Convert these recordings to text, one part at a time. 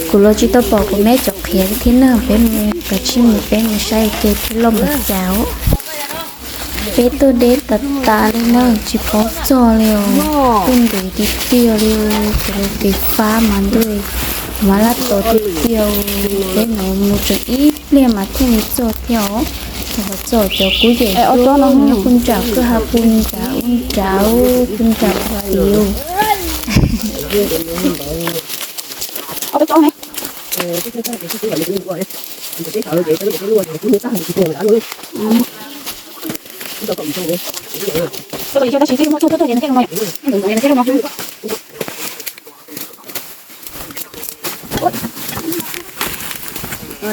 Kuv los tsis tau pom kuv me cov qhiav thiab na, peb mus kav tsij mus, peb mus saib ua ke thiab los mus cas. Peb tuaj deb tas tas li na, tsis paub txog li os. Tuaj ntev tiag tiag li, kuv los kev fab mas ntuj, mas laj tod tiag tiag. Peb mus mus tseem ib pliag mas thiaj li txog thiab os. Txog txog cov kub yem tuaj nyob puag nram kwj ha, puag nram ub, puag nram ub.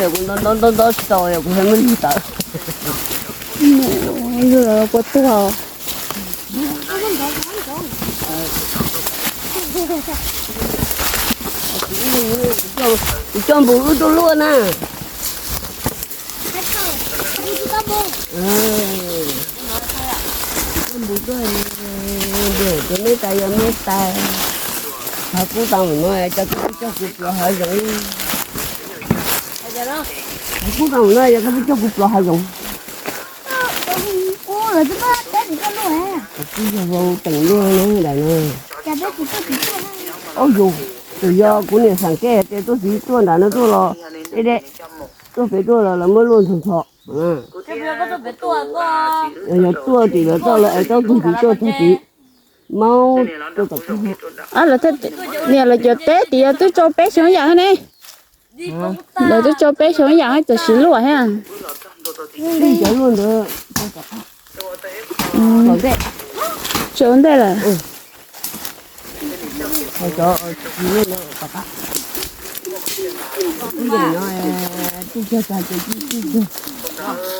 Kuv nto nto nto tsis tau, kuv muab lwg tawm. Puas tuag? Kuv coj npum lub tuaj luaj na. Npum tuaj, tus me tais yog me tais. Hav kub tau no, coj kuv pub coj kuv pluas hav zoov. Hav kub tau no, yog koj pub coj kuv pluas hav zoov. Kuv yog vau teem luaj na daim no. Au yus, tus yog kuv niam xeem kej tias tuaj txiv tuaj nram no tuaj los deb deb, tuaj pem tuaj los lawv muab luaj ntxhov ntxhov. Yog tuaj tim lawv txoj lawv es tau tus txiv tuaj tag tid, maub tuaj tom. Niam lawv cov teb tim twb tso peb xyoo yam ne. Lawv twb tso peb xyoo yam, tam sim luaj thiab. Cov luaj ntawd tso ntej lawm.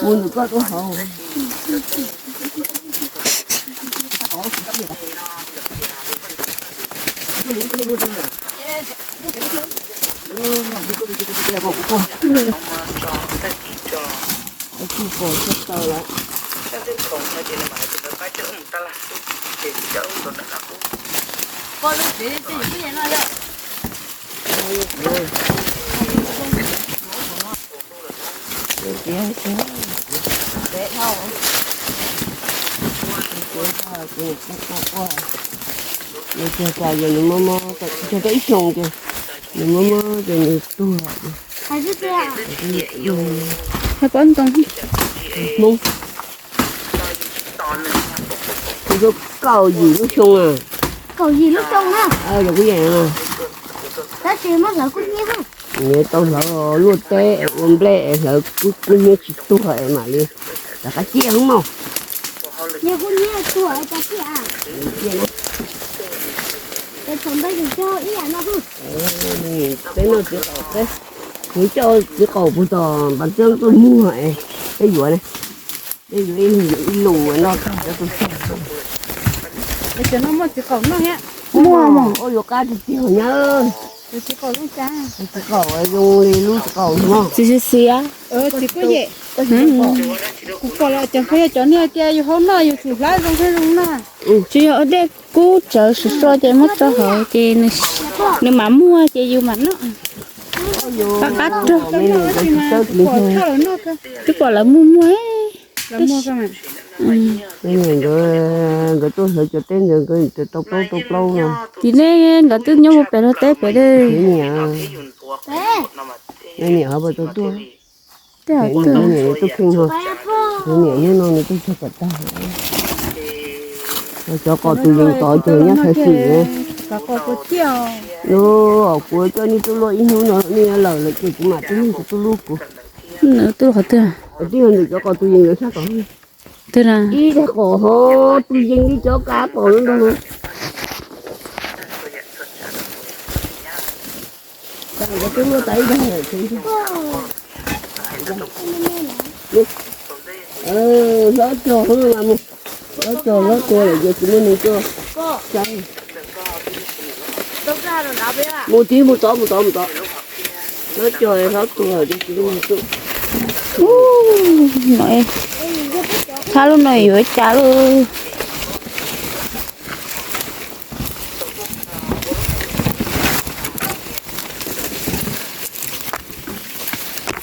Mus nws koj tuaj hauv. Nws cog tas ces nws mob mob, cog tau ib xyoos ces nws mob mob ces nws tuag. Hais pob ntoo. Hmoob. Kuv tuaj kaum yim lub xyoo na. Kaum yim lub xyoo na. Yog kuv yeej na. Tab sis muab hlawv kub hnyiab. Nws tau hlawv luaj teb es ua nplej es hlawv kub hnyiab tsis tuag es mam li rov qab ciaj hoob mog. Yog kub hnyiab tuag es cas ciaj? Ciaj na. Peb noj txiv qaub, kuv coj txiv qaub puag tom npas txeeb tuaj muag es peb yuav ne. Peb yuav ib lus noj tag cov tus tag. Cov no muaj txiv qaub noj thiab. Muaj, ua yuav qab tiag tiag nyab. Txiv qaub zoo cas? Txiv qaub zoo li lub txiv qaub no. Txiv xiav xiav. Txiv kub yem. Kuv pom lawm cov, yog cov niag tias yus hau noj yus tsum hlab zoo thiab zoo noj. Tsis yog ua dej kub tsawv sov so ces muab tso hauv ces nws mam muag ces yus mam noj. Qab qab rog. Twb pom lawv muag muag. Nkawd tuaj hlawv cov teb ntawd nkawd tau plaub tau plaub no. Tim nej nkawd twb nyob mus pem luag teb pem. Niam ho puas tau tuaj? Niam tuaj kheej ho. Kuv niam hnub no nws tuaj txog kom tag. Cov qaub tus yees tod ces nyob thav xwm. Lub, kuv coj nej tuaj luaj ib hnub no nej lawm lawm ces kuv mam tuaj, nej tsis tuaj luaj kuv. Nws tuaj qhov twg? Twb yog ntawm cov qaub tus yees ntawd sab tod. Twg na? Ib daig qaub ho tus yees li cov kab pom no ntag. Hlob cog, hlob cog, hlob cog lawm ces tsis muaj neeg coj. Mus tid, mus tod, mus tod, mus tod. Hlob cog, hlob tuag ces tsis muaj neeg coj. Thab lub no yuav cas lub.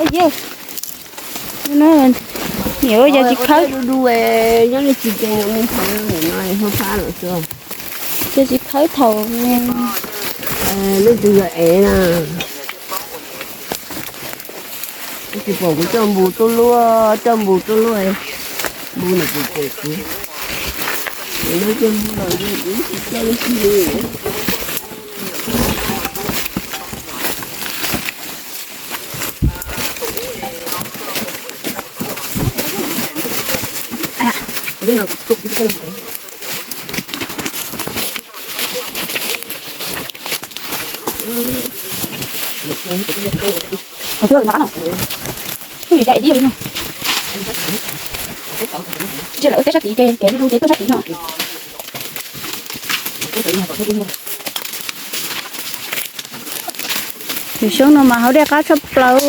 Yog, niam ua cas tsis khawb, yog tsis khawb thaum, leej twg yog ev na. Tsis pom kuv coj npus tuaj luaj, coj npus tuaj luaj, npus nws pus pem kuv, nws coj npus los kuv tsis coj li. Tsis lawm teb sab tid ces kev du ces tuaj sab tid no. Tus xyoob no mas haus dej qab tshaj plaws.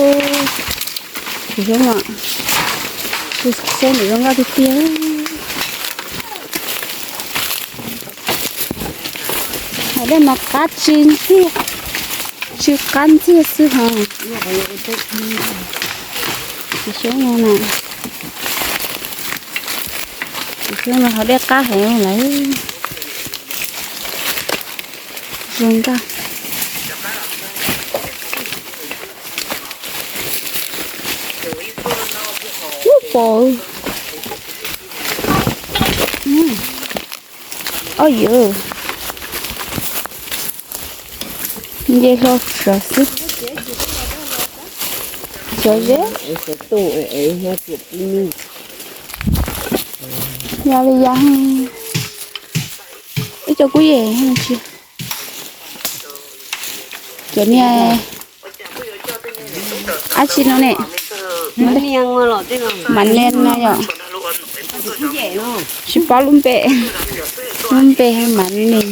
Tus xyoob no, tus xyoob nws zoo nkauj tiag tiag. Haus dej mas qab tsis ntxiag, tsis qab ntxiag xwb hos. Tus xyoob no na, tus xyoob no haus dej qab heev lawm. Zoo nkauj. Ub pom. Oj yw. Nce hlo sav xwb. Xyov ze. Yog li yog. Ib co kuj yem tsis. Cov niag dab tsi no ne? Mav nias no yom. Tsis paub lub npe. Lub npe mav nias.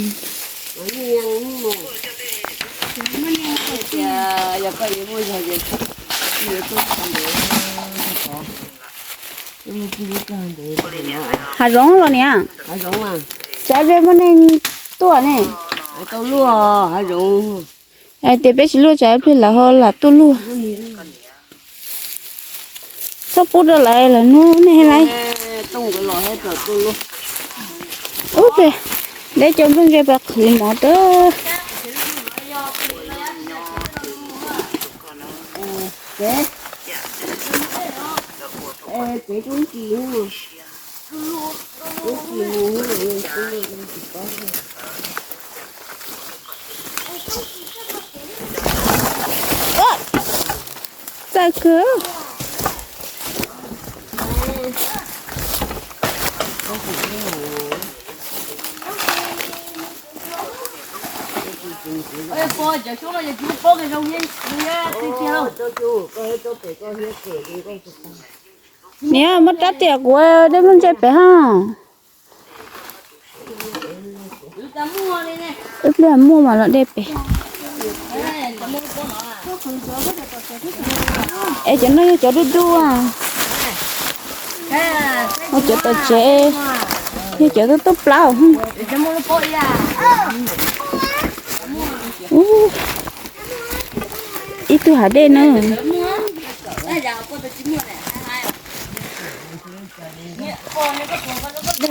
Hav zoov los niam. Tsam ib pliag muaj neeg tuaj ne. Hais tias peb tsis luaj tsam ib pliag lawv ho lam tuaj luaj. Txhob pub rau lawv, lawv hnub nej lawm. Ub, deb cov nplooj ntse pas qhwv mov rau. Txawj kawg. Niam, muab rab tiam kuv dej nplooj ntse pem hos. Ib pliag muaj mas los dej pem. Es cov no yog cov dub dub, cov tom tsev, yog cov tub tub plaub. Ib tug hav dej na.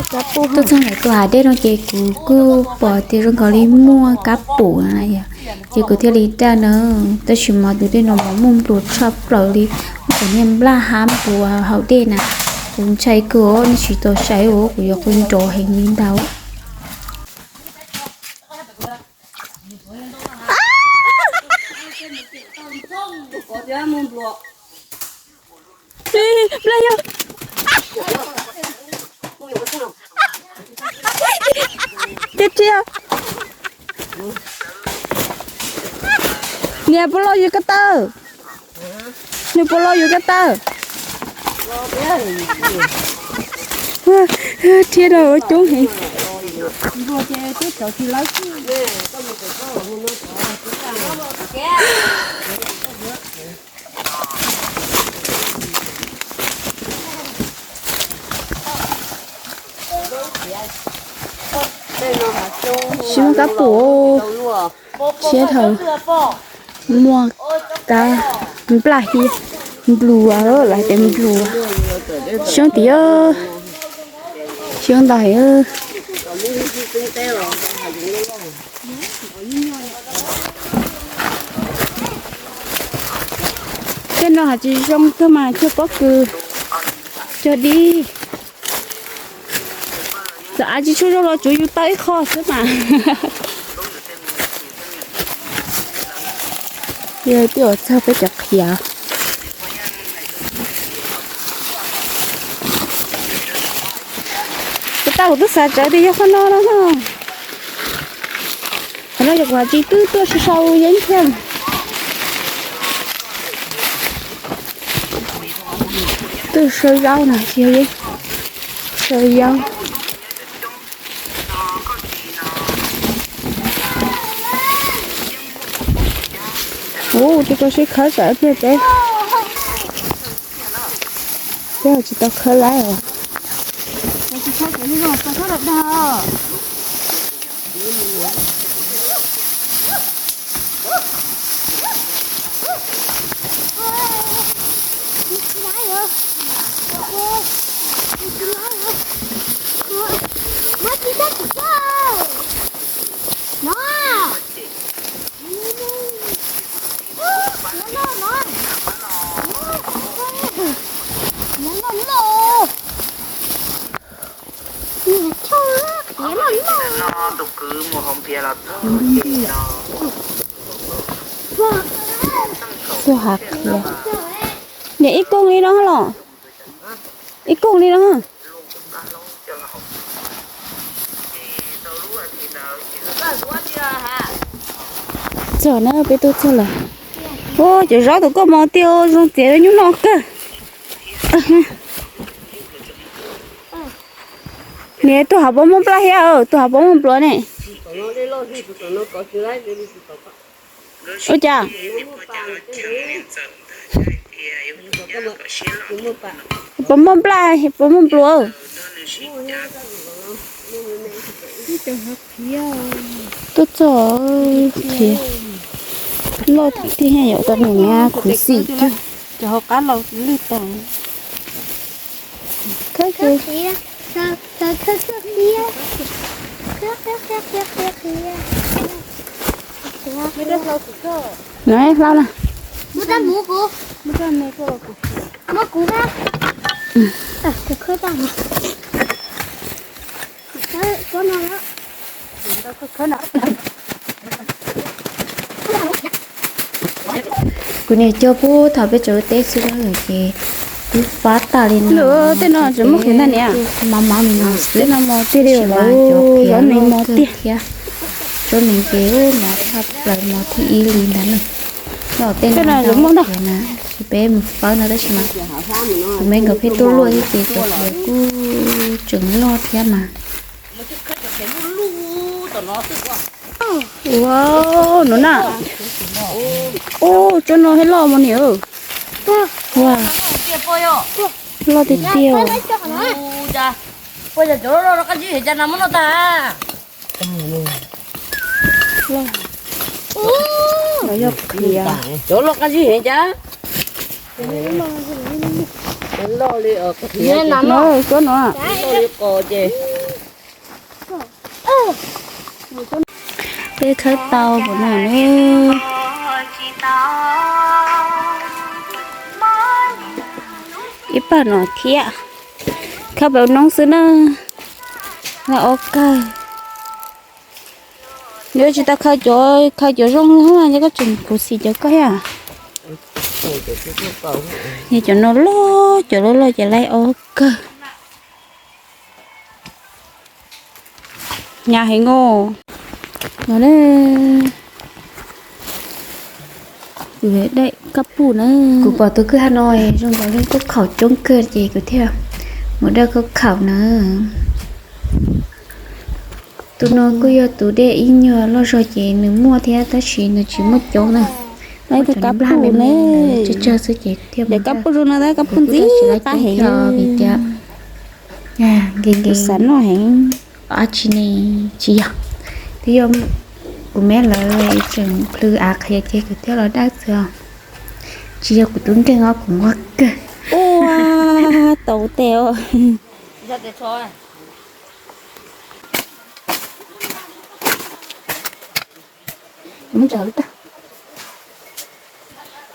Tuaj txog ntawm tus hav dej no ces kuv kuj pom tias zoo nkaus li muaj kab pum na yom, ces kuv thiaj li daj na. Tab sis mas tus dej no mas muaj nplua tshaj plaws li, muaj cov niag nplaj hab npua hauv dej na. Kuv ntshai kawg, nej tsis tau saib os, kuv yuav qw nrov heev li ntag. Nplaj yog. Tiag tiag. Niam, puas los yus ko taw? Nws puas los yus ko taw? Thiab rau ua coob heev. Tsis muaj kab pum, tshiab dhau, muaj kab nplaj thiab. Nplua, lawv tias nplua. Xyoob tias xyoob ntau heev. Tej no hais tsis zoo kawg mas cog pob kws, cog dib. Txawm av tsis tshua zoo los tsuav yus tau ib qho xwb mas. Yog twb ua txog peb cov qhiav. Kuv tau kuv twb xav tsawv tias yog qhov no no. Qhov no yog kuv tsis twb tuaj sau sau yeeb thiab. Twb sau zaub no, sau zaub. Ua, tus koj sib khawb tsam ib pliag peb, peb tsis tau khawb lawm os. Tuaj hav qhiav. Niam ib koog li no los? Ib koog li no. Txog na, peb tuaj txog lawm. Ua, cov zaub tus koj mos tiag, zoo txiav nyuj noj kawg. Niam, tus hav pov muaj nplaj thiab, tus hav pov muaj npluav ne. Ua cas? Puas muaj nplaj, puas muaj npluav? Tuaj txog qhiav loj tiag tiag, yog tau nws khuv xim kiag. Cov hauv qab los lwj tag. Khawb kiag. Nov hlau na. Muab rab muv kuv. Muab rab me koj los kuv. Muab kuv na. Kuv khawb tag. Kuv niam coj pub thaum peb tseem ua teb xwb na ces twb fab tag li no. Tej no tseem muaj qhiav ntag niam. Mos mos li no xwb. Tej no mos tiag li lawm, cov qhiav loj kawg thiab. Tsob neeg ces mos tshaj plaws, mos thib ib li ntag na. Tej no tseem muaj ntag. Ces peb mus fawb no tab sis mas kuv me nkawd pheej tuaj luaj thiab ces cov qhiav kuj tseem loj thiab mas. Ua, no na. Ua, tsob no thiaj loj mas niam. Ua, loj tiag tiag. No yog qhiav. Cov loj qab zib heev cas. Loj li qhiav no, cov no. Loj li qos ces. Peb khawb tau npaum no ne. Ib pawg no thiab. Khawb pawg noob xwb na. Loj ua kawg. Nws tsis tau khaws cov, khaws cov zoo, ces koj tseem khuv xim cov koj thiab. Yog cov no loj, cov loj loj ces laj ua kawg. Nyab heev os. No ne, daim kab puj na. Kuv pom tus kwj ha no zoo nkaus li khaub khaum coob kawg ces kuv thiaj mus dawj khaub khaum na. Tus no kuj yog tus dej ib nyuag loj zog ces nws muaj thiab tab sis nws tsis muaj coob na. Lawv tus kab puj ne, tsawg tsawg xwb ces thiaj mus dawj. Kab puj zoo no tab kab puj ntxim qab heev vim tias nkees nkees xav noj heev. Ab tsi ne, tsis yog, twb yog kuv me lawv tseem plhws av qhiav ces kuv thiaj los dawj xwb os. Tsis yog kuv tus nkeeg os, kuv nquag kawg. Ua tau tes os. Muab ntsaws tag.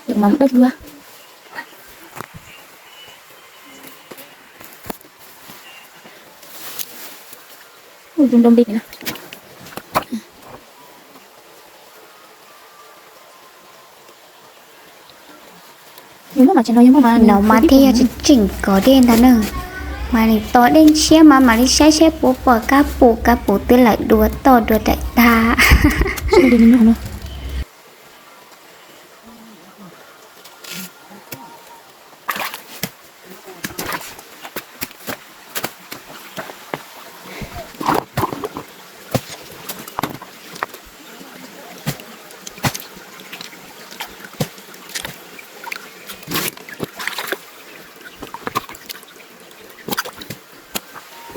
Tus mas dawb dua. Ua zoo doo li na. Nov mas thiaj yog tseem tseem kov dej ntag na. Mas nws tos dej ntshiab mas mam li saib saib puas pom kab pum, kab pum twb lawm dua toj dua daim tag.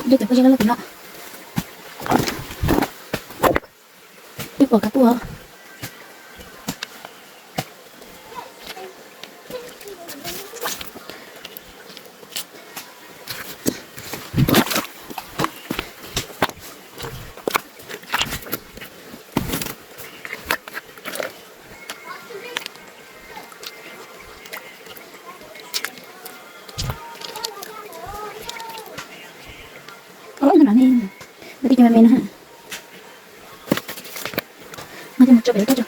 Dej cov koj zej loj loj tim no. Twb pom kab pum. Ov, no ne, no tij cov me me no. Mas coj mus tso pem lawv tuaj tso.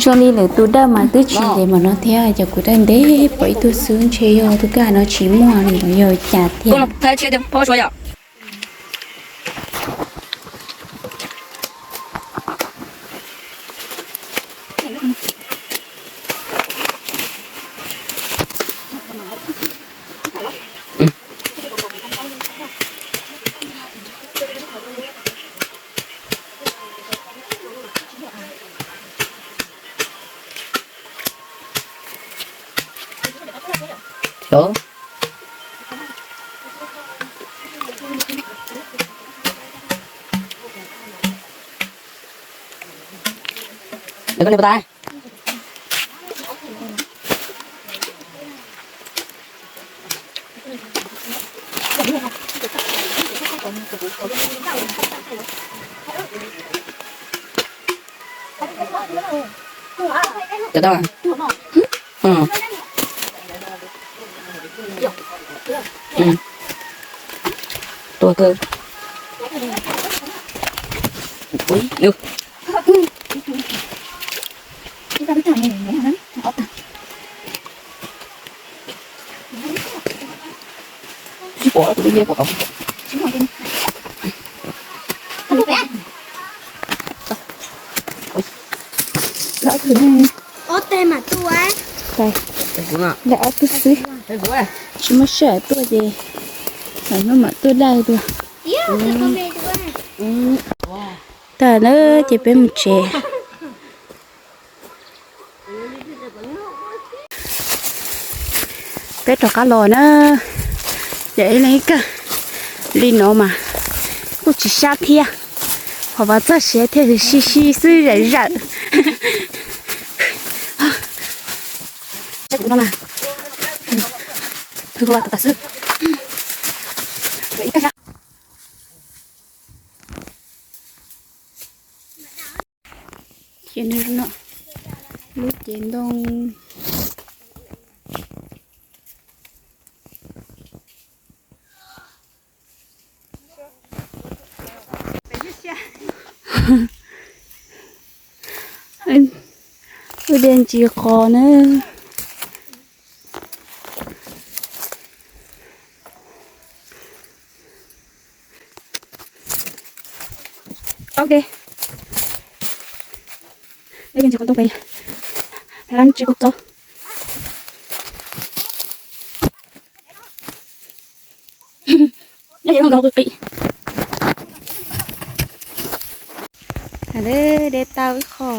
Zoo li lwm tus dawj mas twb tsis ntev npaum no thiab, cov kuv dawj ntev pom ib tug xwb, ntshe yog tus kaj no tsis muaj li los yog cas thiab. Cov tau. Tua kawg. Ob teg mam tuaj. Lawv ob tug xwb, tsis muaj sij hawm tuaj ces lawv hnub mam tuaj dawj dua. Tag na, ces peb mus tsev. Peb rov qab los na, yam ib leeg ib kawg li no mas kuj tsis sab thiab, ho vas txog siav thiaj li sib sib xwb zawm zawm. Ces no lub cev ntoo. Ua dej ntsis qos na. Ok, ntsis qhov ntoo pem, lab ntsis kuj txog. Nyob ces nkaus qis qis. De tau ib qho.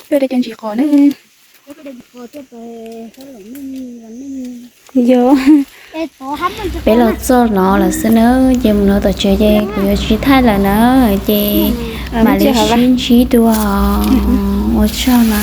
Peb de cov ntsis qos ne. Yog, peb los txog no lawm xwb na, ces mus no tom tsev ces kuv yuav tsis thaij lawm na, ces mam li sib ntsib dua. Ua tsaug na.